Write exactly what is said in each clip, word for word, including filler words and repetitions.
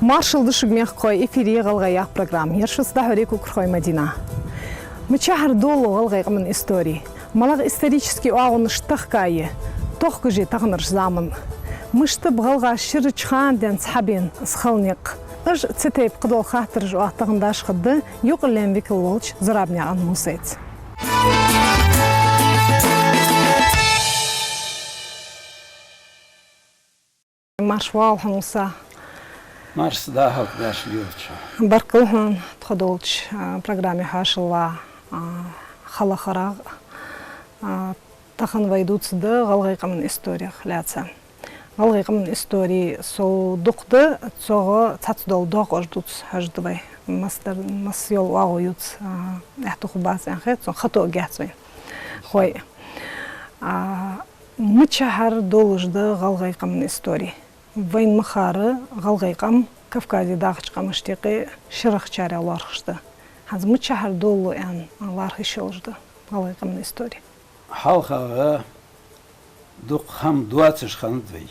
Маршал да шуга, мехкахой, эфире «ГӀалгӀай яхь» программа. Ер шуца дӀахьор я Кукурхой Мадина. Мичахьара долалу гӀалгӀай къаман истори? МалагӀа исторически оагӀонаш тахка я? Тохкаш я таханарча заман? Мишта ба гӀалгӀаша ширача хана денз хьабена из хала никъ? Уж а цу тайпара кхыдола хаттараш оаха тахан дашхаргда юкъарлен викал волча Зурабнаькъан Мусайца. Марша воагӀалва хьо, Муса. Марша дахалда, даш лелача. Баркал хьона тхо долча, а, программе хьоашалгӀа, а, хала харагӀ. А, тахан вай дувцаргда гӀалгӀай къаман историх лаьца. ГӀалгӀай къаман истори сов дукха да, цох цхьацца дола доакъош дувца хьожаргда вай. Масса дар, масса йола оагӀув ювца, а, аьттув хургбац аьнна хет сона, хато а гӀертац вайна. Хой. А, Мичахьара долалуш да гӀалгӀай къаман истори? Вайна ма харра, гӀалгӀай къам Кавказе дахача къамашта юкъе ширачарех лоархӀаш да. ХӀанз мичахьара долалу аьнна лоархӀа йиш йолаш да гӀалгӀай къаман истори? ХьалхагӀа дукха хӀама доацаш хиннад вай.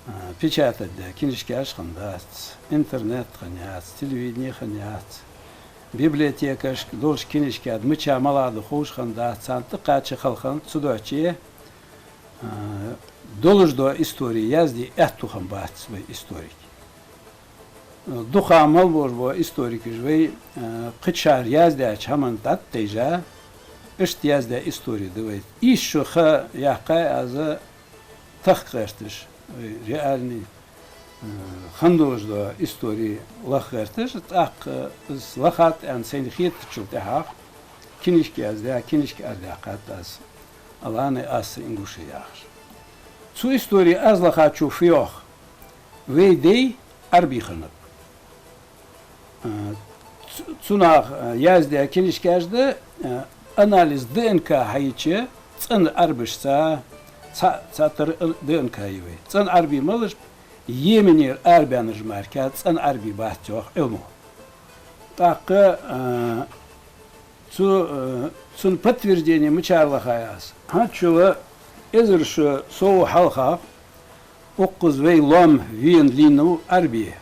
А, печатать даь книжкаш хиннадац, интернет хиннаяц, телевидени хиннаяц, библиотекашка долча книжкашка мича малагӀа да ховш хиннадац, царна тӀакхача хала хиннад, цудухьа, а, долаш дола истори язде аьттув хиннабац вай историкий. Дукха мел болаш бола историкаш вай, а, кхычар яздаьча хӀаман тӀа тӀатайжа, иштта яздаь истори да вай. Из шу ха яьккхай аз тахка гӀерташ, вай реальни, а, хинна долаш дола истори лаха гӀерташ, тӀаккха из лаха тӀа сайна хетачул тӀехьагӀа книжка яздаь, книжка арадаьккхад аз, «Алан-ай, ас са ингуш я» яхаш. Цу истори аз лахачо фу йоах? Вай дай Ӏарбий хиннаб. А, цу-, цунах, а, яздаь книжкаш да, а, анализ ДНК хьаеча, цӀена Ӏарбашца, цхьа-, цхьатарра ДНК я вай. ЦӀена Ӏарбий малаш ба? Йеменера арабаьннараш мара цӀена Ӏарбий бац йоах Ӏилмо. ТӀаккха, а, цу, а, цун подтверждени мичара лаха аз? ХӀанзчул эзар шу сов хьалха укхаза вай лоам Вена лийнав Ӏарбе,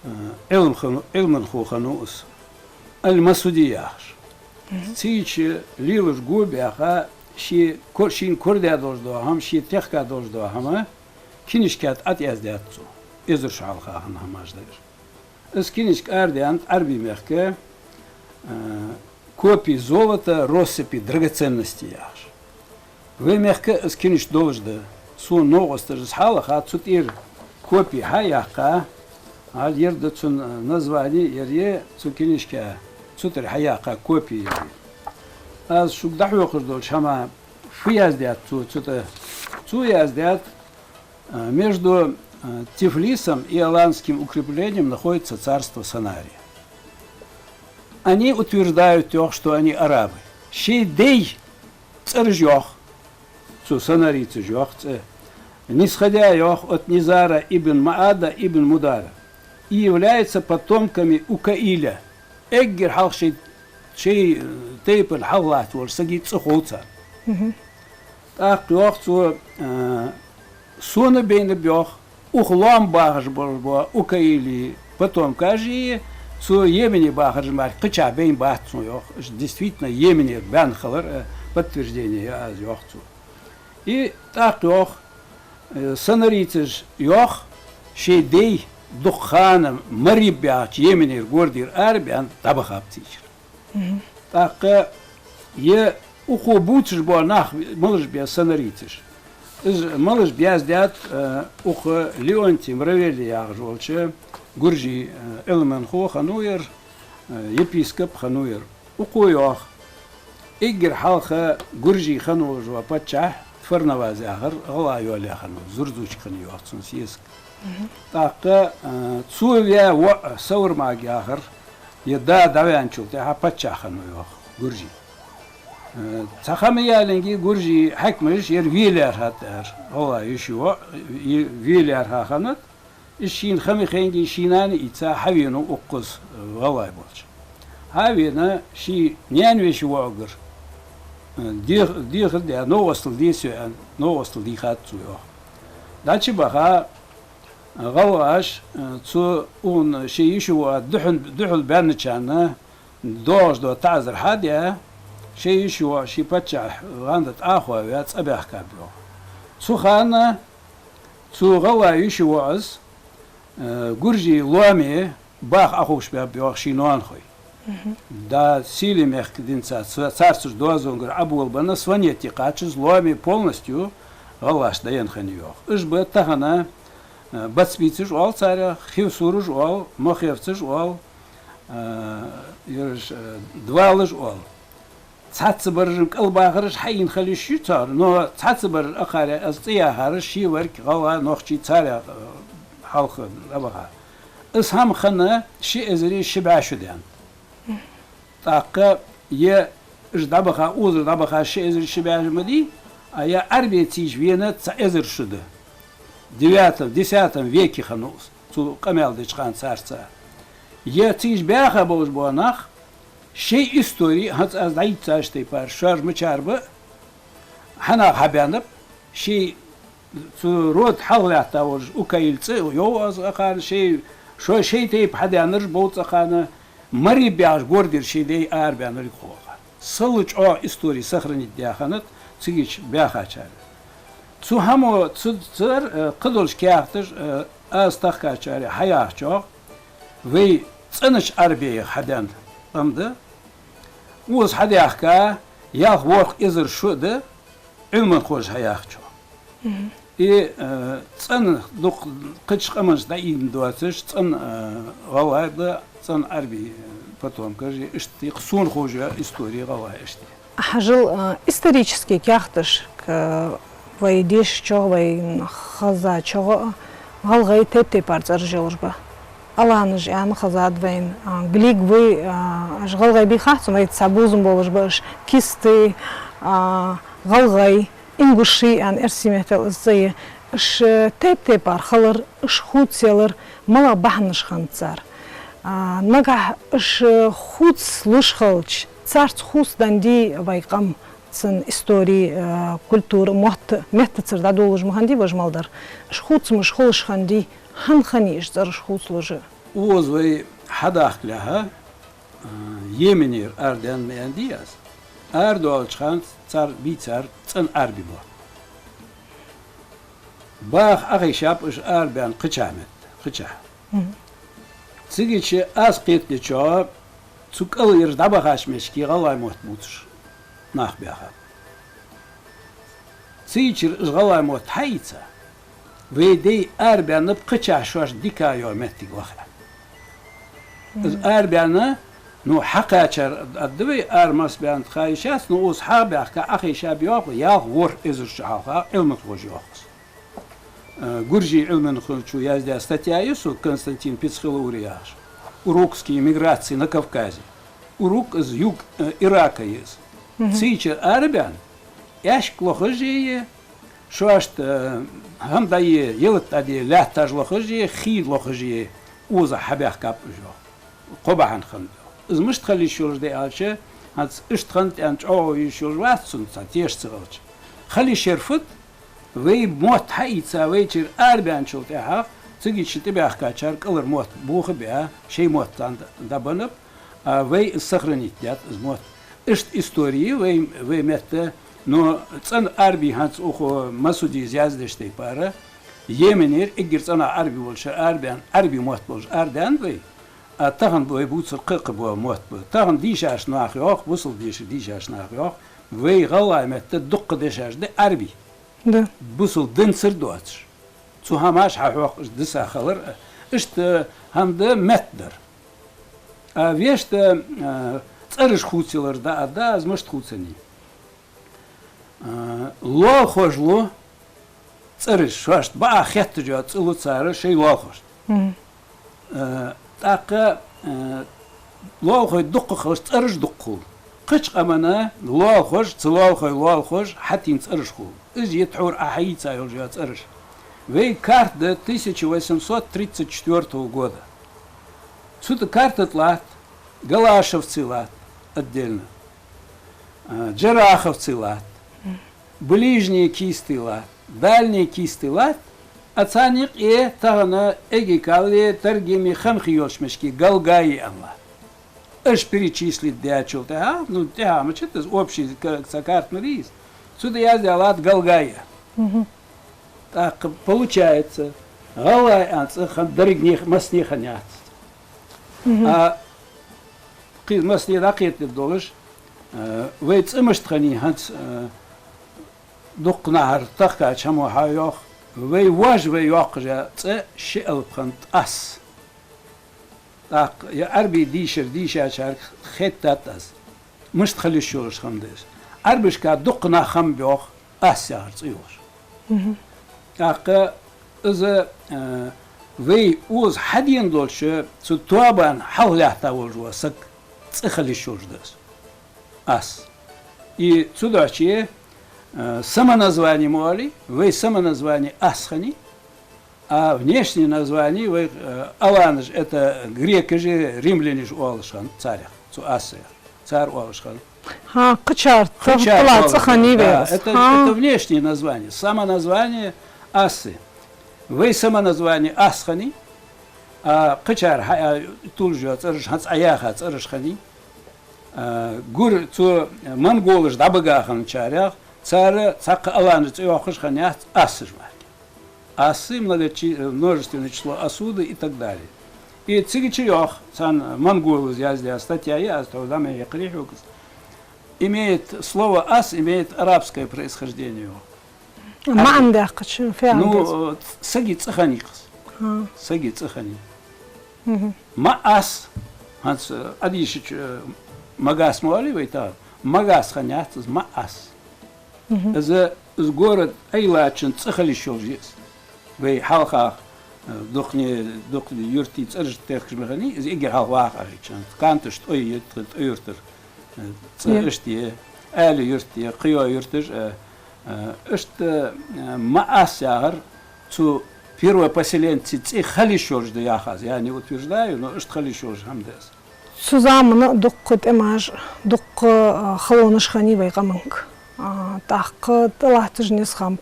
а, Ӏилман-, Ӏилманхо хиннав из, Аль-Масуди яхаш. Мгм. Цигача лелаш го баьха, ший кор-, шийна корадаь долаш дола хӀама, ше техка долаш дола хӀама книжка тӀа яздаьд цо. Эзар шу хьалха хинна хӀамаш да уж. Из книжка арадаьннад Ӏарбий мехка, а, «Копии золота, россыпи драгоценностей» яхаш. Вай мехка из книжка долаш да. Сона новкъосташа из хьалаха, цу тӀера копии хьаяьккха, а, ер да цун названи, ер я цу книжка, цу тӀера хьаяьккха копии ер я. Аз шуга дӀахьокхаш долча хӀаман фу яздаьд цо цу тӀа? Цо яздаьд, а, между, а, Тифлисом и Аланским укреплением находится царство Санария. Они утверждают, йоах, что они арабы. Шоай дай цӀераш йоах, цу санарийцаша йоах цӀи, нисходя, йоах, от Низара ибн Маада ибн Мудара, и являются потомками Укаиля. Эггара хьалха шоай, шоай, э, тайпан хьалха латта волча сага цӀи хов царна. Мгм. ТӀаккха йоах цо, э, сона байнаб йоах, укх лоам бахаш болаш бола Укаиля потомкаши, цу Йемене бахараш мара кхычахьа байнабац сона йоах. Уж действительно Йеменера баьнна хилар, э, подтверждени я аз йоах цо. И тӀаккха йоах, э, санарийцаша йоах, шоай дай дукха хана Мариб яхача Йеменера городера арабаьнна дӀабахаб цигара. Мгм. ТӀаккха е укхо бувцаш бола нах малаш ба санарийцаш? Из малаш ба яздаьд, э, укх Леонтий Мравелли яхаш волча гуржий, э, Ӏилманхо хиннав ер, э, епископ хиннав ер. Укхо йоах, эггара хьалха гуржий хинна волаш вола паччахь Фарнаваз яхар гӀалгӀа йоалаяь хиннав, зурзучка хиннай йоах цун сесаг. Мгм. ТӀаккха, э, цо ваь воӀ Саврмаг яхар, е да дӀаваьнначул тӀехьагӀа паччахь хиннав йоах гуржий. Э, цхьа ха ма яьллинге гуржий хьакимаша ер ве лаьрхӀад аьлар, гӀалгӀай йиша воӀ, е ве лаьрхӀа хиннад, из шийна ха ма яьллинге ший нана а ийца хьавенав укхаза, э, гӀалгӀай болча. Хьавена ший наьна веший воӀагара, э, дех-, дехар даь, новкъостал де со аьнна, новкъостал дийхад цо йоах. ДӀачубаха, ГӀалгӀаша, э, цу укхун шоай йиший воӀа духьал, духьал баьнначарна доагӀаш дола таӀазар хьадаь, шоай йиший воӀ ший паччахьа гӀанда тӀа а хоаваь, цӀабаьхкаб йоах. Цу хана цу гӀалгӀай йиший воӀас, э, гуржий лоаме баха Ӏоховшабаьб йоах ший ноанахой. Да, Сийле мехка динца, ца-, царца доазонгара Ӏоболабенна, Сванети кхаччалца лоаме полностью гӀалгӀашта даьнна хиннай йоах. Уж ба тахан, э, бацбийцаш оал царех, хевсураш оал, мохевцаш оал, э, ераш, э, двалаш оал. Цхьаццабараш-м кӀалбахараш хьаийна хила йиш я цар, но цхьаццабараш акхаре аз цӀи яхараш ший варг гӀалгӀа, нохчий царех, э, хьалха дӀабаха. Из хӀама хинна ши эзари ши бӀаь шу даьнна. ТӀаккха е уж дӀабаха, укхазар дӀабаха ши эзари ши бӀаь шу ма дий, а е Ӏарбий цига вена цхьа эзар шу да. Девятом, десятом веке хиннав из, цу къамаьл деча хана царца. Е цига баьха болаш бола нах, шоай истори, хӀанз аз дӀайийцача тайпара, шоаш мичара ба, хьанах хьабаьннаб, шоай цу рода хьалха лаьтта волаш, Укаил цӀи йоах аз акхарна, шоай, шо-, шоай тайпа хьадаьннараш бовц акхарна, Мари баьхаш гор дир шоай даьй арабаьннар юкъе ваха. Сел чӀоагӀа истори сохранить даь хиннад цига баьхачар. Цу хӀамо, цу, цар, э, кхыдолча каьхаташа, э, аз тахкачарех хьаяхачох, вай цӀенача Ӏарбех хьадаьнна къам да. Укхаза хьадаьхка ялх-ворхӀ эзар шу да, Ӏилманхоша хьаяхачох. И, э, цӀена дукха кхыча къаманца дӀаийна доацаш, цӀена, э, гӀалгӀай да, цӀена Ӏарбий, э, потомкаш, иштта сона ховш йола истори гӀалгӀай иштта. Хьажал, э, исторически каьхаташка вай дешачох, вай хезачох гӀалгӀай тайп-тайпара цӀераш йолаш ба. Аланаш аьнна хезад вайна, а, Глигвы, а, уж гӀалгӀай бий хац, вай цхьа бувзам болаш ба уж, Кисты, а, ГӀалгӀай, Ингуши аьнна эрсий меттала из цӀи я. Уж, э, тайп-тайпара хилар, уж хувцаялар, малагӀа бахьанаш хиннад цар. А, нагахь уж, э, хувцалуш хилча, царца хувцаденнадий вай къам, цун истори, э, культура, мотт, меттацара дӀадолалуш ма хиннадий вож мел дар. Уж хувцамаш хулаш хиннадий, хӀана хиннай уж цӀераш хувцалуш? Укхаза вай хьадахкалехьа, э, Йеменера арадаьнна ма аьннадий аз. Арадоалача хана цар бийцар цӀена Ӏарбий мотт. Баха Ӏохайшаб уж арабаьнна кхычахьа метте, кхычахьа. Цига чу аз кхетадечох, цу кӀал ераш дӀабахача меттиге гӀалгӀай мотт бувцаш нах баьхаб. Цигара уж гӀалгӀай мотт хьаийца, вай даьй арабаьннаб кхычахьа шоашта дика йола моттиг ваха. Из арабаьнна, ну, хьакхаьчар, аргда вай, ара массабаьннаб ха йиш яц, ну, укхаза хьабаьхка Ӏохайшаб йоах, ялх-ворхӀ эзар шу хьалха Ӏилманхоша йоах из. Э, гуржий Ӏилманхочо яздаь статья я цу, Константин Пицхилаури яхаш. «Урукские миграции на Кавказе». Урук из юг, э, Ирака я из. Цигара арабаьнна, аьшк лохаш а, шоашта, э, хӀама дӀае, ялат дӀаде лаьтташ лохаш а, хий лохаш а, укхаза хьабаьхкаб уж йоах. Кхо бахьан хиннад. Из мишта хила йиш йолаш да аьлча, хӀанз иштта хиннад аьнна чӀоагӀо йиш йолаш вац цунна, цхьа теша ца хилча. Хила йиш яр фуд, вай мотт хьаийца, вайчара арабаьнначул тӀехьагӀа, цига чу тӀабаьхкачар кӀалхара мотт буха а баь, шоай мотт царна дӀабеннаб, а вай из сохранить даьд, из мотт. Иштта истори я вай, вай метта, но цӀена Ӏарбий хӀанз укхо Масудис яздеча тайпара, Йеменера эггара цӀена Ӏарбий волча шера арабаьнна, Ӏарбий мотт болаш арадаьннад вай. А тахан вай бувцар кхы-кхы бола мотт ба. Тахан дийшача наха йоах, бусалба дешар дийшача наха йоах, вай гӀалгӀай метта дуккха дешаш да Ӏарбий. Да. Бусалба динцара доацаш. Цу хӀамаш хьахьокхаш диса хилар, иштта хӀама да меттадар. А вешта, а, цӀераш хувцаялар да, а да, аз мишта хувцаннай. А, лоалахоша лу цӀераш, шоашта бакъахьа хетташ йола цӀи лу цар шоай лоалахошта. Э, тӀаккха, э, лоалахой дукха хилча, цӀераш дукха хул. Кхыча къамана лоалахоша, цу лоалахой лоалахоша хьатийна цӀераш хул. Из я тхьовра Ӏа хьаийца йолаш йола цӀераш. Вай карта да тысяча восемьсот тридцать четвёртого года. Цу тӀа карта тӀа латт галашовцы латт отдельно, а, джараховцы латт, ближние кисты латт, дальние кисты латт, А царна юкъе тахан эгикалле таргими ханхи йолча мешки галгай аьнна. Аш перечислить даьчул тӀехьагӀа, ну, тӀехьагӀа ма читас, общий ка-, ца карт ма дийс. Цу тӀа яздаь латт галгай. Мгм. ТӀаккха получается, гӀалгӀай аьнна цӀи хинна деррига нех-, массане хиннаяц. Мгм. А кхы-, массане дӀакхетадергдолаш, э, вай цӀи мишта хиннай хӀанз, э, дукха нахара тахкача хӀамо хьайоах, вай вож вай йоаккхаш я цӀи ши алап хиннад, ас. ТӀаккха я Ӏарбий дийшар дийшачарга хеттад аз, мишта хила йиш йолаш хӀама да из. Ӏарбашка дукха наха хӀама боах, ас яхар цӀи йолаш. Мгм. ТӀаккха из, э, вай укхаза хьадена долча цу тоабан хьалха лаьтта волаш вола саг цӀи хила йиш йолаш да из. Ас. И цудухьа, э, самоназвание ма оалий, вай самоназвание ас хиннай, а внешнее название вай, э, аланаш, это грекаш, римлянаш оалаш хиннад царех, цу асех. Цар оалаш хиннад. ХӀа, кхычар, кхычар тӀа оалаш цӀи хиннай вай. Да, это, это внешнее название, самоназвание асы. Вай самоназвание ас хиннай, а кхычар хьа-, а, тулаш йола цӀераш, хӀанз Ӏа яьха цӀераш хиннай. А, гур-, цу монголаш дӀабига хинначарех, цар цхьаккха аланаш цӀи йоаккхаш хиннаяц асаш мара. Асы, многочи-, множественное число асуды и так далее. И цига чу йоах, цхьан монголо яздаь статья я, аз тхьовра дӀа ма хьекхарий хьога из. Имеет, слово ас имеет арабское происхождение, йоах. МаӀан даьккхача фу яхилга да из? Ну, сага цӀи хиннай-кх из. ХӀа. Сага цӀи хиннай. Мгм. Маас, хӀанз, э, Ӏадийшача, э, Магас ма оалий вай тахан, Магас хиннаяц из, Маас. Мгм. Из, из город Ӏайла чун цӀи хила йиш йолаш я из. Вай хьалха, э, дукхане, дукха юртий цӀераш техкаш ма хиннай, из эггара хьалха ваха ахийтача. Канташ ТӀой я, ТӀой-Юртара, э, цӀи иштта я, Али-Юрт я, кхыйола юрташ, э, э, иштта, э, Маас яхар цу первопоселенций цӀи хила йиш йолаш да яхаш, я не утверждаю, но иштта хила йиш йолаш хӀама да из. Цу замана дукха тӀемаш, дукха, а, халонаш хиннай вай къаманга. А, тӀаккха тӀалатташ низ хиннаб.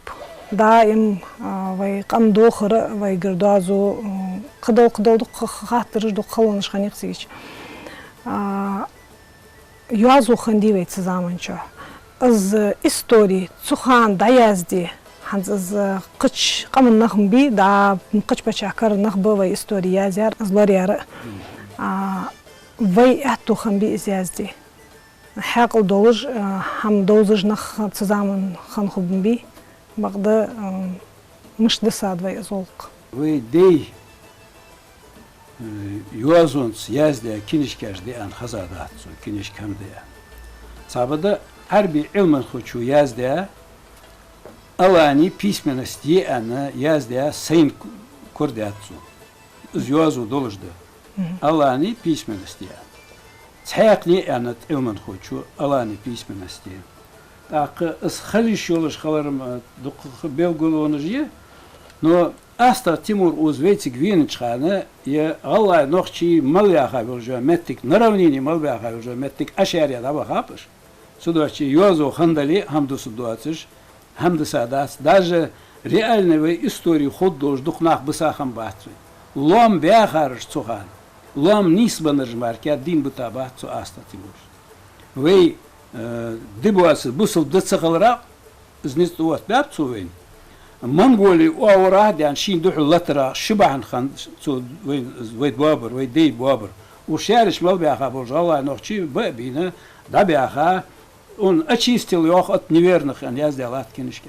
Даим, а, вай къам дохар, вайгара доазув, м, кхыдола, кхыдола дукха ха-, хаттараш, дукха халонаш хиннай-кх цига. А, йоазув хиннадий вай цу заман чухь? Из истори цу хана дӀаяздий, хӀанз из кхыча къаман нах ма бий, да, кхыча паччахьа кара нах ба вай истори язъяьр, из лораяьр. А, вай аьттув хиннабий из яздий? Хьаькъал долаш, а, хӀама довзаш нах цу заман хинна хургбий? Бакъда, а, мишта дисад вай из гӀулакх? Вай даьй, э, йоазонца яздаь книжкаш да аьнна хезадац сона, книжка хӀама да аьнна. Цхьабакъда Ӏарбий Ӏилманхочо яздаь, алани письменность я аьнна яздаь сайна к-, корадаьд сона. Из йоазув долаш да. Мгм. Алани письменность я. Цхьаькхане аьннад Ӏилманхочо алани письменность я. ТӀаккха из хила йиш йолаш хилар-м, э, дукха белгалонаш я, но АстагӀа Тимур укхаза вайцига венача хана, е гӀалгӀай, нохчий мел яьха йолаш йола моттиг, на равнине мел яьха йолаш йола моттиг Ӏошаьре дӀабахаб уж. Цудухьа йоазув хиннадале а хӀама дусаргдоацаш, хӀама дисадац. Даже реальни вай истори хургдолаш дукха нах биса хиннабац вай. Лоам баьхараш цу хана, лоам нийсбеннараш мара кхы дийна битабац цу АстагӀа Тимура. Вай, э, ди боацаш, бусалба ди ца хиларах, из низ тӀаоттабаьб цо вайна. Монголе оагӀорахьа а даьнна, шийна духьал латарах ши бахьан хиннад цу вай, вай боабар, вай даьй боабар. Укх шаьрача мел баьха болча гӀалгӀай, нохчий ба а бийна, дӀабаьха, он очистил, йоах, от неверных, аьнна яздаь латт книжка.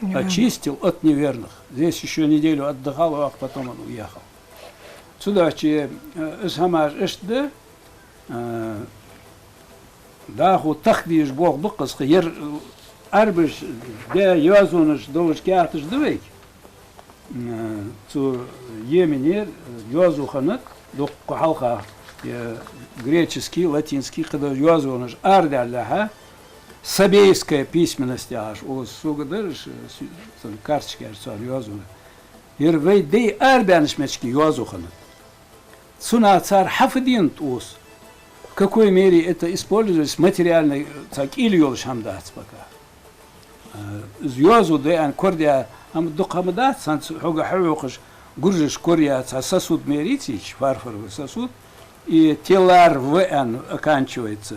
Неверных. Очистил от неверных. Здесь ещё неделю отдыхал, йоах, потом он уехал. Цудухьа, э, из хӀамаш иштта да, э, дӀахо тахка дезаш болх ба-кх из, ер, э, Ӏарбаша даь йоазонаш долаш каьхаташ да вайга. М, цу Йемене йоазув хиннад, дукха хьалха, е, греческий, латинский, кхыдола йоазонаш арадаьллехьа, сабейская письменность яхаш, укхаза сога дараш, э, с-, цун карточкаш цар йоазув. Ер вай даьй арабаьннача меттиге йоазув хиннад. Цунах цар хьафаденад укхаза. В какой мере это использовалось материально, цхьа кӀийле йолаш хӀама дац пока. Э, из йоазув да аьнна корадаь Амма дукха хӀама дац, хӀанз хьога хьахьокхаш гуржашта кораяь цхьа сосуд мерицийча, фарфоровый сосуд, и Т Л Р В аьнна оканчивается.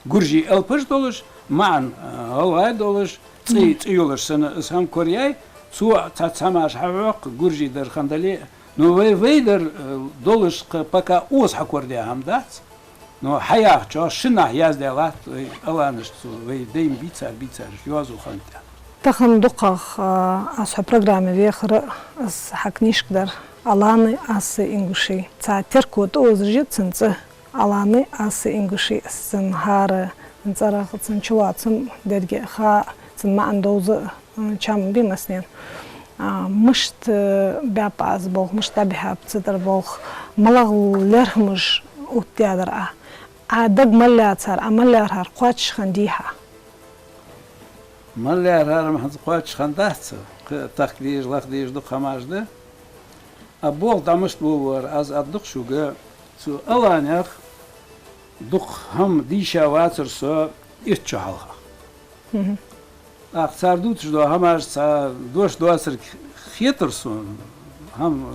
Гуржий алапаш долаш, маӀан, э, гӀалгӀай долаш, цӀи, цӀи йолаш санна, из хӀама кораяьй, цо цхьацца хӀамаш хьахьокх, гуржий дар хиннадале, ну, вай, вай дар, э, долаш кхы пока укхаза хьакорадаь хӀама дац. Ну, хьаяхачох шиннахьа яздаь латт вай аланашца, вай даьй бийцар, бийцараш йоазув хиннад. Тахан дукхагӀа, а, аз хьа программе вехар, аз хьа книжка дар «Аланы, асы, ингуши». Цхьа терко тӀаозаш я цун цӀи. «Аланы, асы, ингуши», аз цун хӀара цӀерах, цун чулоацам деррига ха, цун маӀан довза, м, чам бий массанена. А, мишта, э, баьб Ӏа из болх, мишта дӀабихьаб цу тӀара болх, малагӀа лерхӀамаш оттадаьдар Ӏа? Ӏа дага мел лаьцар, Ӏа мел лаьрхӀар кхоачаш хиннадий хьа? Мел лаьрхӀар-м хӀанз кхоачаш хиннадац, кхы тахка дезаш, лаха дезаш дукха хӀамаш да. А болх дӀа мишта болабу вар, аз аргда-кх шуга, цу Аланех дукха хӀама дийша вацар со итт шу хьалха. Мгм. ТӀаккха цар дувцаш дола хӀамаш цхьа дош доацар хетар сона, хӀама,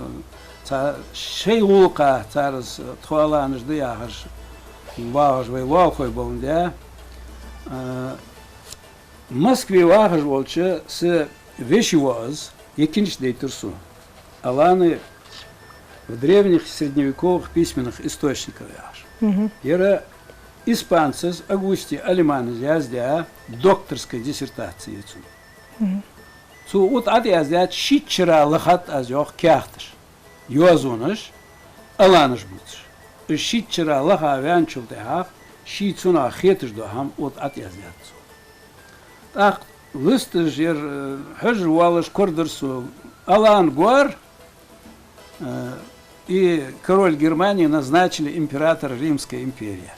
цхьа шоай гӀулакха цар из тхо аланаш да яхаш, багӀаш вай лоалахой боландаь. А, Москве вахаш волча са веший воӀаз, е книжка дайтар сона. «Аланы в древних средневековых письменных источниках» яхаш. Мгм. Ер испанцас Августе Алеманас яздаь докторская диссертаци я цун. Мгм. Цо укх тӀа яздаьд, шийтта шера лахад аз, йоах, каьхаташ, йоазонаш, аланаш бувцаш. Из шийтта шера лаха ваьнначул тӀехьагӀа, ший цунах хеташ дола хӀама укх тӀа яздаьд цо. ТӀаккха листаш ер, э, хьожаш воаллаш, корадар сона Алан гоар, э, и король Германии назначили император Римской империи.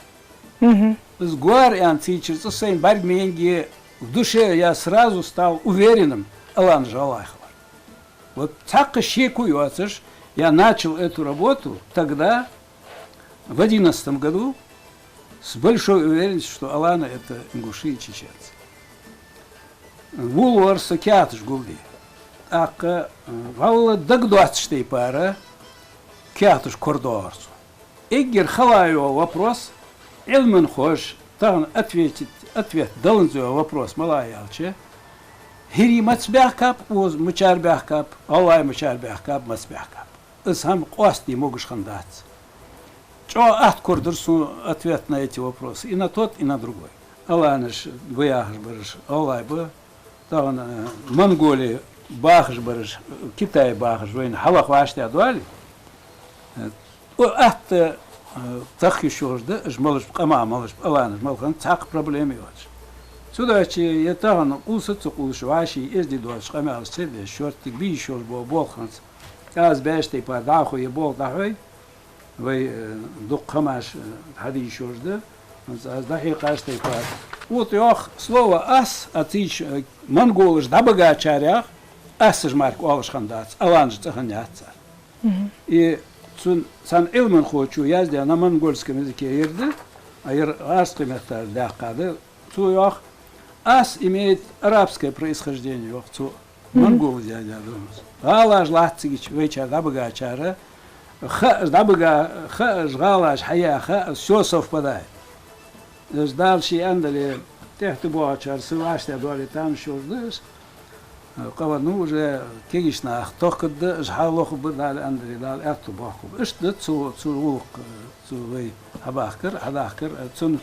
Мгм. Из гоар аьнна цига цӀи сайна бӀаргагойя, в душе я сразу стал уверенным, аланаш гӀалгӀай хилар. Вот цхьаккха шеко йоацаш, я начал эту работу тогда, в одиннадцатом году, с большой уверенностью, что аланы — это ингуши и чеченцы. Вувлавар со каьхаташ гулде. ТӀаккха, э, вӀалла дагадоацача тайпара каьхаташ корадоагӀар цо. Эггара хала йола вопрос, Ӏилманхоша тахан ответить, ответ даланза йола вопрос малагӀа я аьлча, хӀирий маца баьхкаб, укхаза мичара баьхкаб, гӀалгӀай мичара баьхкаб, маца баьхкаб. Из хӀама къоастаде могаш хиннадац. ЧӀоагӀа атта корадир сона ответ на эти вопросы, и на тот, и на другой. Аланаш ба яхаш бараш гӀалгӀай ба, тахан, э, Монголе бахаш бараш, Китае бахаш, вайна хьалха вӀаштӀехьа доале, э, о, атта, э, тахка йиш йолаш да, уж малаш ба, къаман малаш ба, аланаш мала хиннад, цхьаккха проблема йоацаш. Цудухьа е тахан къувсаш, ца къувсаш, вӀаший эздий доацаш къамаьлаш ца деш, шорттига бе йиш йолаш бола болх хиннад. Аз баьча тайпара дӀахо е болх дӀахьой, вай, э, дукха хӀамаш, э, хьаде йиш йолаш да, хӀанз аз дӀахьекхаш тайпара. Вот йоах слово «ас», а цига, э, монголаш дӀабигачарех асаш мара оалаш хиннадац, аланаш цӀи хиннаяц цар. Мгм. И цун, цхьан Ӏилманхочо яздаь «На монгольском языке» ер да, а ер гӀазкхий меттала даьккхад. Цо йоах, «ас» имеет арабское происхождение, йоах цо. Мгм. Монголаш яздаь да из. ГӀалаш латт цигача, вайчар дӀабигачар, ха, дӀабига, ха, гӀалаш хьаяь ха, всё совпадает. Из Дала ше аьннадале, тӀехьа тӀабоагӀачар са вӀаштӀехьа доале тамаш йолаш да из. Къа ваьнна уже кегийча наха тохкаргда, уж хьалохаргба, Дала аьннадале, Дала аьттув боаккхаргба. Иштта да цу, цу гӀулакх, цу вай хьабахкар, хьадахкар, цун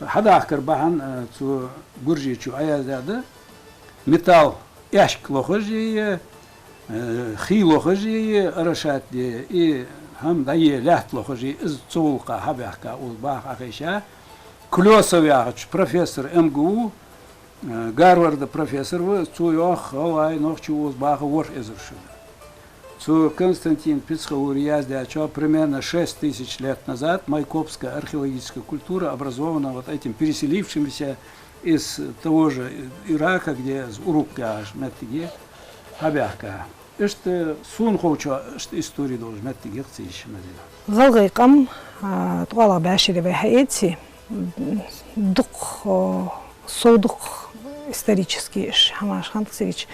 хьадахкар бахьан, цу гуржечо Ӏаяздаьд металл, аьшк лохаш е, э, хий лохаш е, орошать де, и хӀама дӀае лаьтта лохаш е, из цу гӀулакха хьабаьхка, укхаза баха Ӏохайша. Клёсов яхача профессор, М Г У, Э, Гарварда профессор ва, цо йоах, гӀалгӀай, нохчий укхаза баха ворхӀ эзар шу да. Цу Константин Пицхаури яздаьчох, примерно шесть тысяч лет назад майкопская археологическая культура образована вот этим переселившимися из того же Ирака, где из Урук яхача моттиге хьабаьхка. Иштта сона ховчох, иштта истори долаш моттиг я-кх цигача, Мадина. ГӀалгӀай къам, а, ткъоалагӀа бӀаьшере вай хьаэце, дукха, о, сов дукха исторически уж хӀамаш хиннад-кх цигача.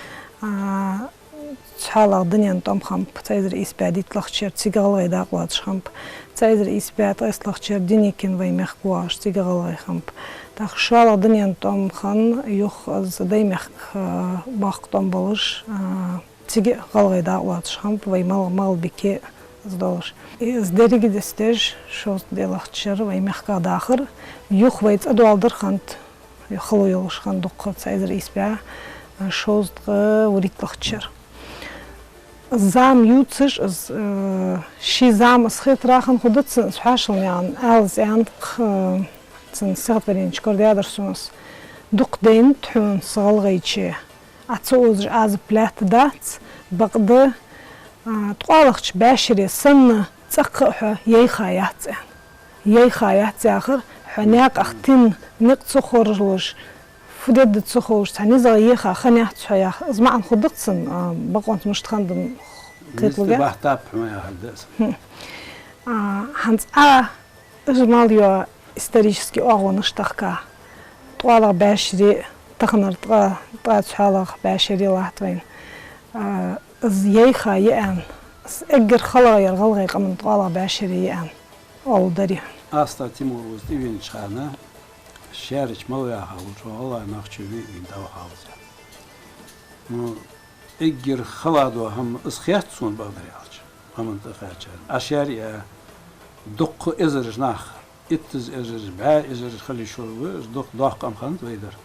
А, Цхьоалагӏа дунен тӏом хиннаб цхьа эзар ийс бӏаь дийтлагӏча шера, цига гӏалгӏай дакъа лоацаш хиннаб. Цхьа эзар ийс бӏаь ткъестлагӏча шера Деникин вай мехка воагӏаш, цига гӏалгӏай хиннаб. Тӏаккха шоллагӏа дунен тӏом хиннаб, юха из Даймехка, а, боккха тӏом болаш, а, цига гӏалгӏай дакъа лоацаш хиннаб, вай Мал-, Малгобеке из долаш. Из деррига дицдеш, шовзткъа дийтлагӏча шера вай мехках дахар, юха вай цӏадоаладаьр хиннад, хало йолаш хиннад дукха, цхьа эзар ийс бӏаь шовзткъа вурийтлагӏча шера. Зама ювцаш из, э, ший зама из хетар хиннад, хӏанз цун из хьоашалгӏа наькъан ала из аьннад, э, цун стихотворенеш кор даьдар сона из. Дукха дайнад хьона са гӏалгӏайче, Ӏа ца озаш Ӏазап лаьтта дац, бакъда, а, ткъоалагӏча бӏаь шера санна цӏаккха а хьо йӏайха яц аьнна. Йӏайха яц яхар, хьо наькъах тӏа никъ ца хоржалуш, фу дергда ца ховш, цхьа низагӏа йӏайха хиннаяц хьо яха. Из маӏан хургда-кх цун, а, бакъонца мишта хиннад кхеталургья. Мишта бахьан да хьона яхар да из. Хм. А, хӏанз Ӏа Из мел йола исторически оагӏонаш тахка. Ткъоалагӏа бӏаь шера, таханара ткъо, ткъаь цхьоалагӏа бӏаь шера латт вайна. А, из йӏайха йиӏа, из эггара халагӏа яр гӏалгӏай къаман ткъоалагӏа бӏаь шера йиӏа оал дари. Астагӏа Тимур ва из тӏавенача хана, шаьрача мел ваьха волча гӏалгӏай нах чу виъ вийна дӏавахав из. Ну, эггара хала дола хӏама из хет сона, бакъдар аьлча, къаман тӏа кхаьчар. Ӏа шаьра а дукха эзараш нах, иттаза эзараш, бӏаь эзараш хила йиш йолаш, из дукха доккха къам хиннад вай дар.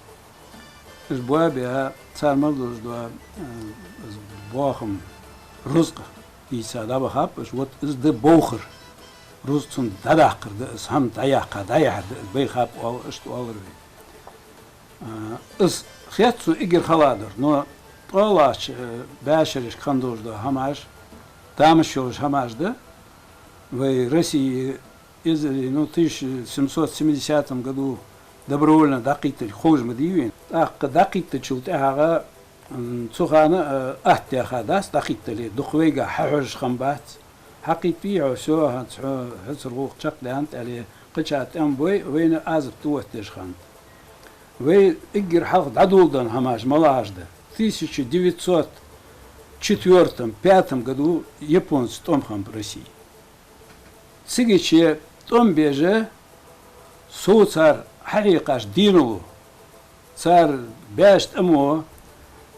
Уж боабаь, цар мел долаш дола, э, из боахам, рузкъа ийца дӏабахаб уж, вот из да бовхар. Рузкъа цунна дӏадаккхар да из, хӏама дӏаяьккха, дӏаяхьар да из, байхаб оал, иштта оалар вай. А, из хет сона эггара хала дар, но ткъоалагӏча, э, бӏаь шерашка хинна долаш дола хӏамаш, тамаш йолаш хӏамаш да. Вай Россе эзар, ну, тысяча семьсот семидесятом году добровольно дӏакхийтталга ховш ма дий вайна. Тӏаккха дӏакхийттачул тӏехьагӏа, м, цу хана, э, атта даьха дац дӏакхийтталга, дукха вайга хьахьожаш хиннабац. Хьакхийттавий хьо, всё, хӏанз хьо, хьоцар гӏулакх чакхдаьннад аьле, кхыча тӏем бой, вайна Ӏазап тӏаоттадеш хиннад. Вай эггара хьалха дӏадоладенна хӏамаш малагӏаш да? Тысяча девятьсот четвёртом, пятом году японций тӏом хиннаб Россе. Цигача тӏом беш, сов цар хьахьекхаш денал, цар баьча тӏамо,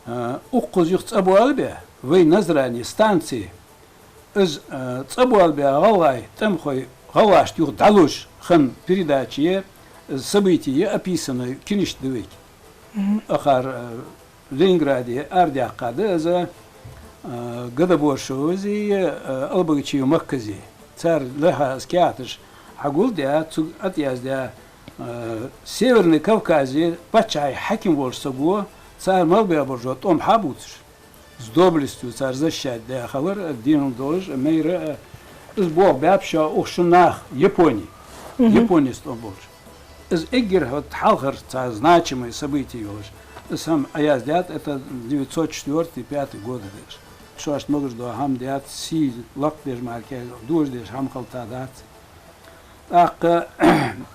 а, укхаза юха цӏабоалабаь, вай Назране станце, из, а, цӏабоалабаь гӏалгӏай тӏемхой гӏалгӏашта юха дӏалуш хинна передача я, из событие я, описанное кинашка да вайга. Мгм. Акхар, а, Ленинграде арадаьккха да из, а, Гадаборшева зи, а, Албогачиева Макка зи. Цар лаьрхӏа из каьхаташ хьагулдаь, цу тӏа яздаь, а, Северный Кавказе паччахьа хьаким волча саго цар мел баь бола тӏом хьабувцаш, с доблестью цар защищать даь хилар, денал долаш, майра, а, из болх баьб шоана, укх шун наха, Японе. Мгм. Японес тӏом болча. Из эггара хьалхара цхьа значимое событие йолаш. Из хӏама Ӏаяздаьд, это девятьсот четвёртый, пятый годы деш. Шоашта могаш дола хӏама даьд, сий лакхдеш мара кхы дожадеш хӏама хилийта дац. Тӏаккха,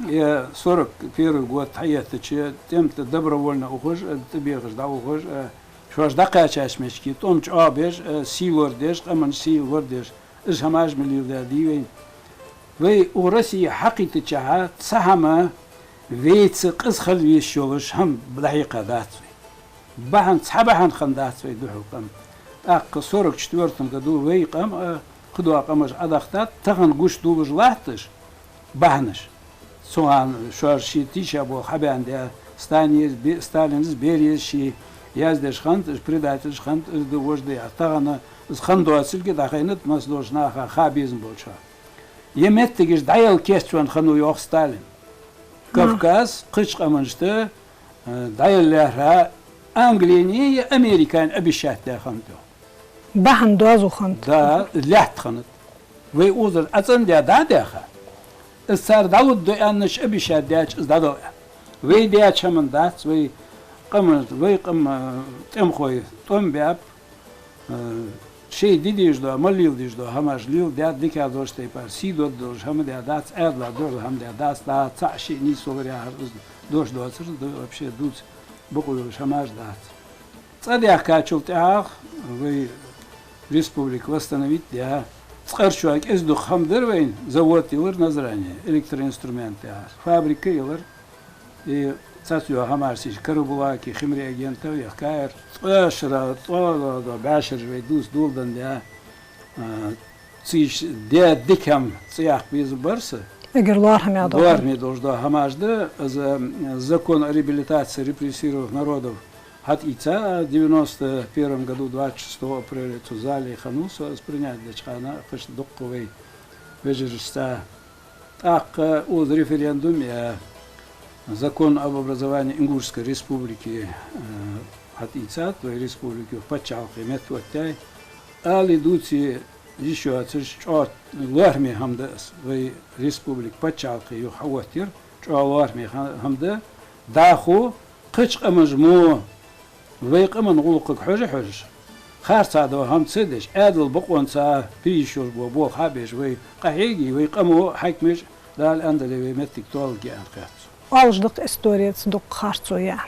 э, сорок первый год хьаэттача, тӏем тӏа добровольно ухаш, э, тӏабехаш дӏаухаш, э, шоаш дӏакхаьчача меттиге тӏом чӏоагӏбеш, э, сий лорадеш, къаман сий лорадеш, из хӏамаш ма леладаьдий вайна. Вай укх Россе хьакхийттача хана цхьа хӏама вайца къиза хила везаш йолаш хӏама дӏахьекха дац вай. Бахьан, цхьа бахьан хиннадац вай духьал къам. Тӏаккха сорок четвёртом году вай къам а, кхыдола къамаш а дахийтад, тахан гуш долаш латташ бахьанаш. Цу хана шоаш шоай тийша болх хьабаьнна да, Сталин из бе-, Сталин из Берия из шоай яздеш хиннад, уж предательш хиннад, из да, вож да яхаш. Тахан из хинна доацилга дӏахайнад масса долча наха, ха безам болча. Е меттигаш дӏаяла кийчвенна хиннав йоах Сталин. Кавказ кхыча къамашта, э, дӏаяла лаьрхӏа Англине е Американе обещать даь хиннад йоах. Бахьан доазув хиннад. Да, лаьтта хиннад. Вай укхазара ӏацӏендаь дӏа а даьха, из цар дӏалургда аьннача обещать даьча из дӏадала аьнна. Вай даьча хӏаман дац, вай къаман, вай къам, э, тӏемхой тӏом баьб, э, шоай де дезаш дола, мел леладеш дола хӏамаш леладаьд, дикагӏа долча тайпара, сий доддолаш хӏама даь дац, ӏаьдала духьала хӏама даь дац, дӏа цаӏ-шиъ нийсвалар яхар из дош доацар, ду-, вообще дувца бокъо йолаш хӏамаш дац. Цӏа даьхкачул тӏехьагӏа вай Республика восстановить даь, цкъарчоа кӀезиг-дукха хӀама дар вайна, завод йиллар Назране, электроинструмент яхаш, фабрика йиллар, и цхьацца йола хӀамаш, из Карабулаки, Химреагентов яхкаяр, цкъа шера, цкъа бӀаьшераш вай дувца доладенна да, а, цу йиш де дика хӀама цӀи яккха безам бар са. Эггара лоархӀаме долаш. ЛоархӀаме долаш дола хӀамаш да, из, м, закон о реабилитации репрессированных народов хьатӀаийца девяносто первом году, двадцать шестого апреля цу зале хиннав со, из принять деча хана, кхыча дукха вай вежарашца. ТӀаккха укхаза референдум я, закон об образовании Ингушской Республики, э, хьатӀаийцад, вай республика юха паччахьалкхе меттаоттаяьй. Ала дувце йиш йоацаш, чӀоагӀа лоархӀаме хӀама да из, вай республика паччахьалкхе юха хьаоттаяр, чӀоагӀа лоархӀаме хӀа-, хӀама да. ДӀахо кхыча къамаша мо вай къаман гӀулакхага хьожа-хьожаш, харцахьа дола хӀама ца деш, Ӏаьдала бокъонца пе йиш йолаш бола болх хьабеш, вай къахьегий, вай къамо, хьакимаш, Дала аьннадале, вай моттиг тоалургья аьнна хет сона. Оалаш да-кх, историца дукха харцо я аьнна.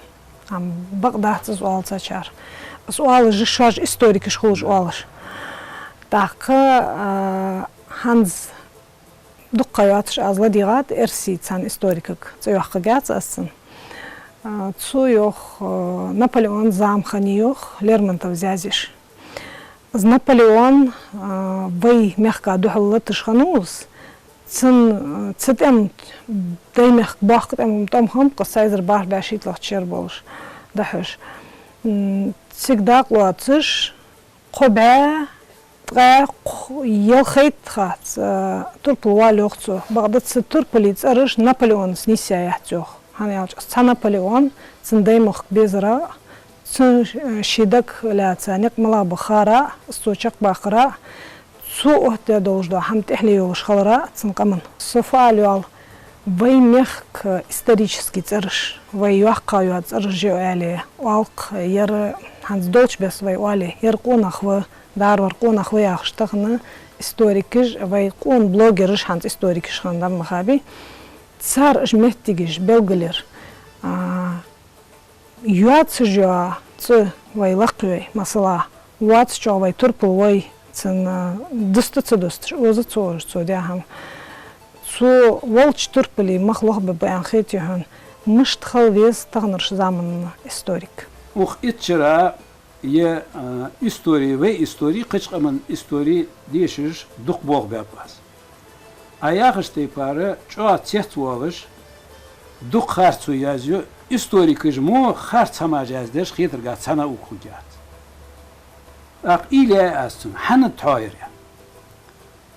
Ам бакъ дац из оалацачар. Из оалаш шоаш историкаш хулаш оалаш. ТӀаккха, а, хӀанз дукха ха йоацаш аз ладийгӀад эрсий цхьан историкага, цӀи йоаккхаргьяц аз цун. А, цо йоах, а, Наполеона зама хиннай йоах Лермонтовс язъеш. Из Наполеон, а, вай мехка духьал латаш хиннав из, цун, а, цу тӀема, Даймехка боккха тӀем-, тӀом хиннаб-кх из, цхьа эзар бархӀ бӀаь шийтталагӀча шера болаш дӀахьош. М, цига дакъа лоацаш, кхо бӀаь ткъаь кхо-, ялхайтта ха, а, турпал вала йоах цо. Бакъда цу турпала цӀераш Наполеонца нийсъяь яц йоах. ХӀана аьлча, из цхьа Наполеон, цун Даймехка безара, цун, э, ший даг лаьца никъ малагӀа ба хара, из цо чакхбаккхара, цо оттадаь долаш дола хӀама тӀехьале йолаш хилара цун къаман. Со фу ала йоал, вай мехка исторически цӀераш, вай йоккха йола цӀераш я аьле, оал-кх, ер хӀанз долча беса вай оале, ер къонах ва, дарвар къонах ва яхаш тахан историкаш, вай къона блогераш хӀанз историкаш хинна да ма хабий. Цар уж моттигаш белгалъяьр, а, йоацаш йола цӀи вай лакхйой, масала, воацачох вай турпал вой, цунна дуста ца дусташ, оза ца озаш цо даь хӀама. Цо волча турпала мах лохбергба аьнна хетий хьона? Мишта хила веза таханарча заман историк? Укх итт шера е, а, истори, вай истори, кхыча къаман истори дешаш дукха болх баьб аз. Ӏа яхача тайпара чӀоагӀа цецвоалаш, дукха харцо язъю, историкаша мо харц хӀамаш яздеш хетаргахьа цхьа наука хургьяц. ТӀаккха уйла яьй аз цунна, хӀана тхьоайра?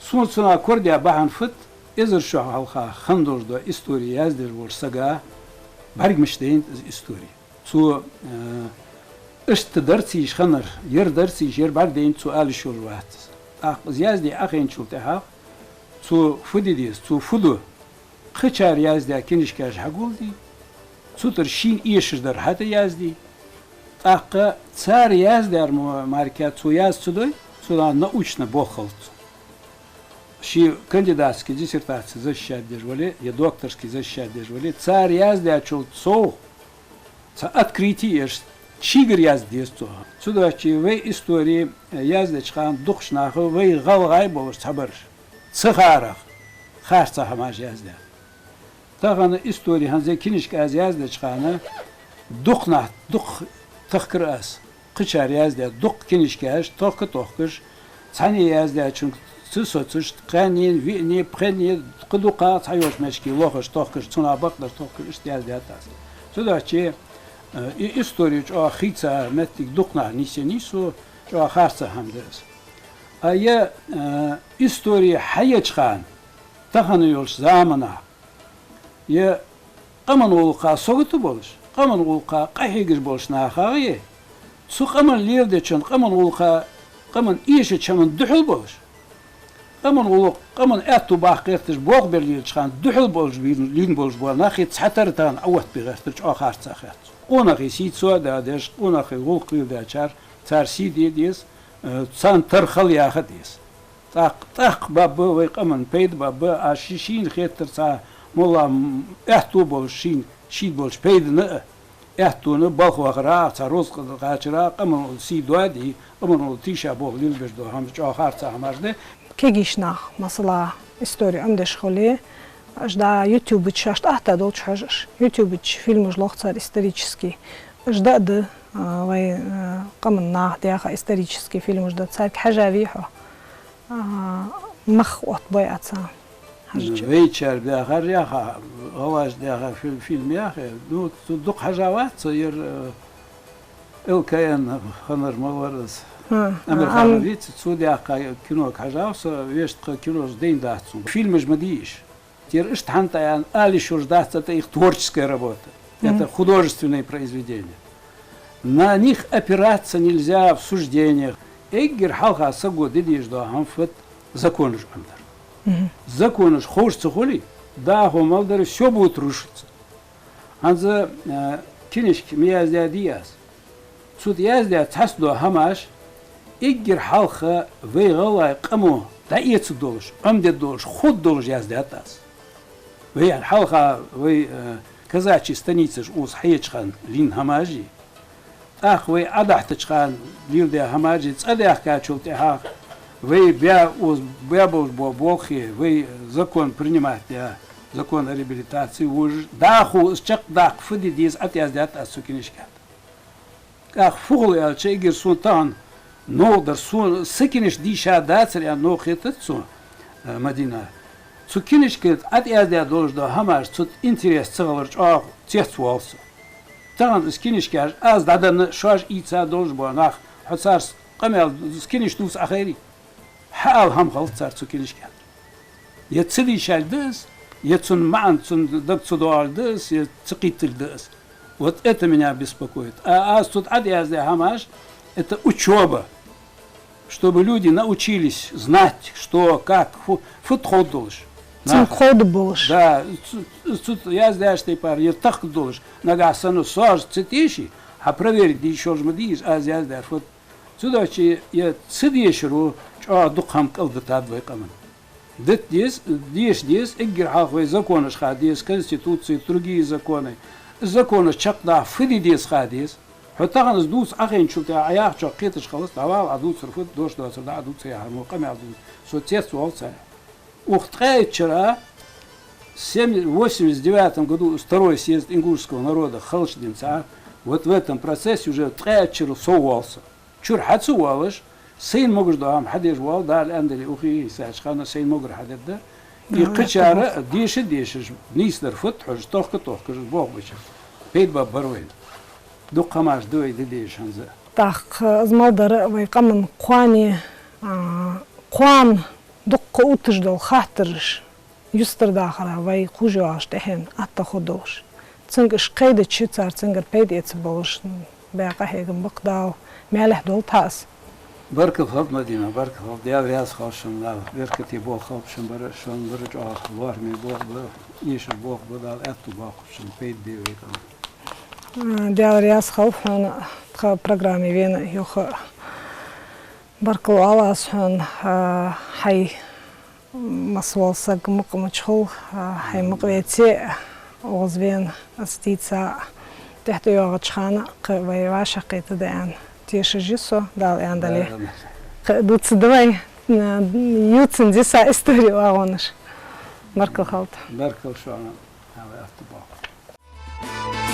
Сона цунах корадаь бахьан фуд, эзар шу хьалха хинна долаш дола истори яздеш волча сага бӀарга мишта дайнад из истори. Цо, э, иштта дар ца йиш хиннар, ер дар ца йиш, ер бӀаргадайнад цо ала йиш йолаш вац из. ТӀаккха из язде Ӏохайначул тӀехьагӀа цо фу де деза, цо фу ду? Кхычар яздаь книжкаш хьагулде, цу тӀара шийна эшаш дар хьатӀаязде. ТӀаккха цар яздаьр мо-, мара цо яз ца дой, цунах научни болх хилац. Ший кандидатски диссертаци защищать деш вале, е докторски защищать деш вале, цар яздаьчул совгӀа цхьа открытие еш, шийгара язде деза цо. Цудухьа вай истори яздеча хана дукхача наха вай гӀалгӀай болаш цхьабараш, цхьа харах, харцахьа хӀамаш яздаьд. Тахан истори хӀанз е книжка аз яздеча хана дукха нах, дукха тахкар аз. Кхычар яздаь дукха книжкаш тохка-тохкаш, цхьанне яздаьчунга ца соцаш, кхаьннена, виъннена, пхеннена, кхы дукха цхьайолча мешке лохаш тохкаш, цунах бакъдар тохкаш, иштта яздаьд аз. Цудухьа, э, и истори чӀоагӀа хийца моттиг дукха нах нийсъеннай сона, чӀоагӀа харцахьа хӀама да из. А е, э, истори хьаеча хана, тахан йолча заманахьа, е къаман гӀулакха сагота болаш, къаман гӀулакха къахьегаш болча нахах, е цу къаман леладечун, къаман гӀулакха, къаман эшача хӀаман духьал болаш, къаман гӀулакх, къаман аьттув баккха гӀерташ болх бе лелача хана духьал болаш, лийна болаш бола нах, е цхьатарра тахан Ӏооттабе гӀертар чӀоагӀа харцахьа хет сона. Къонахий сий цо а деш, къонахий гӀулакх леладаьчар, цар сий де деза, э, царна тара хила яха деза. ТӀаккха, тӀаккха бабба вай къаман пайда бабба, а ши-, шийна хетар цхьа моллагӀа, м, аьттув болаш, шийна, шийна болча пайдана а. Аьттув балха вахара, цхьа рузкъа кхачара, къаман сий доаде, къаман тийша болх лелабеш дола хӀама чӀоагӀа харца хӀамаш да. Кегий нах, масала, истори Ӏомадеш хуле, уж да YouTube чу, шоашта атта долча хьожаш. YouTube чу фильмаш лох цар исторически. Уж да а да, а, вай, а, къаман наха даьха исторически фильмаш да, царга хьежавий хьо? А, мах отт бой аца. Хьажача. Вайчар баьхар яха, гӀалгӀаша даьха фи-, фильм яха. Ну, цу дукха хьежавац со, ер, э, Л К Н ханар ма вар аз. Хм, Амирханов ам- виц, цо даьха кино хьежав со, вешта тха кинош дайна дац цун. Фильмаш ма дий уж. Тера иштта хӀанз тӀаян али шурш дац, это их творческая работа. Это художественные произведения. На них опираться нельзя в суждениях. Эггара хьалха саго де дезаш дола хӀама фуд? Законаш Ӏомадар. Законаш ховш ца хуле, дӀахо мел дар, всё будет рушиться. ХӀанз, э, кинишка ма яздаьдий аз. Цу тӀа яздаь цхьацца дола хӀамаш, эггара хьалха вай гӀалгӀай къамо дӀаэцаргдолаш, Ӏомадергдолаш, хургдолаш яздаьд аз. Вай хьалха, вай, э, казачий станицаш укхаза хьаеча хана лийнна хӀамаш, тӀаккха вай Ӏодахьийтача хана леладаь хӀамаш, цӀа даьхкачул тӀехьагӀа вай баь, укхаза баь болаш бола болх, вай закон принимать даь, закон о реабилитации, вож дӀахо из чакхдаккха фу де деза Ӏояздаьд аз цу кинишка тӀа. ТӀаккха фу хул аьлча, эггара сона тахан новкъа дар, сона са кинаш дийша дацар аьнна новкъа хетац сона, э, Мадина. Цу кинишка тӀа Ӏояздаь долаш дола хӀамаш, цу тӀа интерес ца хилар чӀоагӀа цецвоал со. Тахан из кинишкаш аз дӀаденна, шоаш ийца долаш бола нах, хьо царца къамаьл, из кинаш дувца Ӏохайрий? Хьаала хӀама хилац цар цу кинишка тӀа. Е ца дийшалга да из, е цун маӀан цун дага ца доагӀалга да из, е ца кхийтталга да из. Вот это меня беспокоит. А аз цу тӀа Ӏояздаь хӀамаш, это учёба, чтобы люди научились знать, что, как, фу, фуд ховргдолаш. Цунга ховргболаш. Да, цу, цу тӀа яздаьча тайпара е тахкаргдолаш. Нагахьа санна соаш ца теший, хьа проверить деш шоаш ма дий уж, аз яздаьр фуд. Цудухьа е ца дешаро чӀоагӀа дукха хӀама кӀалдитад вай къаман. Дита деза, деша деза, эггара хьалха вай законаш ха деза, Конституция, другие законы. Законаш чакхдаха фу де деза ха деза. Хьо тахан из дувца Ӏохайначул тӀехьагӀа Ӏа яхачох кхеташ хилац, дӀавала, Ӏа дувцар фуд, дош доацар дӀа Ӏа дувца яхар мо къамаьл дувца. Со цецвоал цар. Укх ткъаь итт шера, семь-, восемьдесят девятом году второй съезд ингушского народа хилча денз, вот в этом процессе уже ткъаь итт шера соввоал со. Чура хьа ца воалаш, сайна могаш дола хӀама хьадеш воал, Дала аьннадале, укх хьийсача хана сайна могар хьадергда. И кхычар а деша а дешаш, нийсдар фуд хьожаш, тохка а тохкаш, болх беча пайда ба бар вайна. Дукха хӀамаш да вай де дезаш хӀанз а. ТӀаккха из мел дар вай къаман кхоане, а, кхоана дукха увтташ дола хаттараш юстардахар вай кхувш йоагӀача тӀехьен атта хургдолаш. Цунга уж кхайдача, цар цунгара пайда эцаргболаш баь къахьегам ба-кх, Дала маьлехь долда хьа из. Баркал хилда, Мадина, баркал хилда. Даьла раьза хилва шоана, Дала беркате болх болба шун бар, шун бар чӀоагӀа лоархӀаме болх ба, эшаш болх ба, Дала аьттув боаккхалба шун, пайда бе вай къаман. Даьла раьза хилва хьона, тха программе вена юха. Баркал оал аз хьона, а, хьай масса вола саг мукъа мича хул, а, хьай мукъа веце а, укхаза вена аз дийца тӀехьа тӀайоагӀача хана кхы вай вӀашагӀкхетаргда аьнна тешаш я со, Дала аьннадале. Кхы дувцаргда вай, а, ювцанза йиса истори вагӀонаш. Баркал хилда. Баркал шоана, Дала аьттув боаккхалба.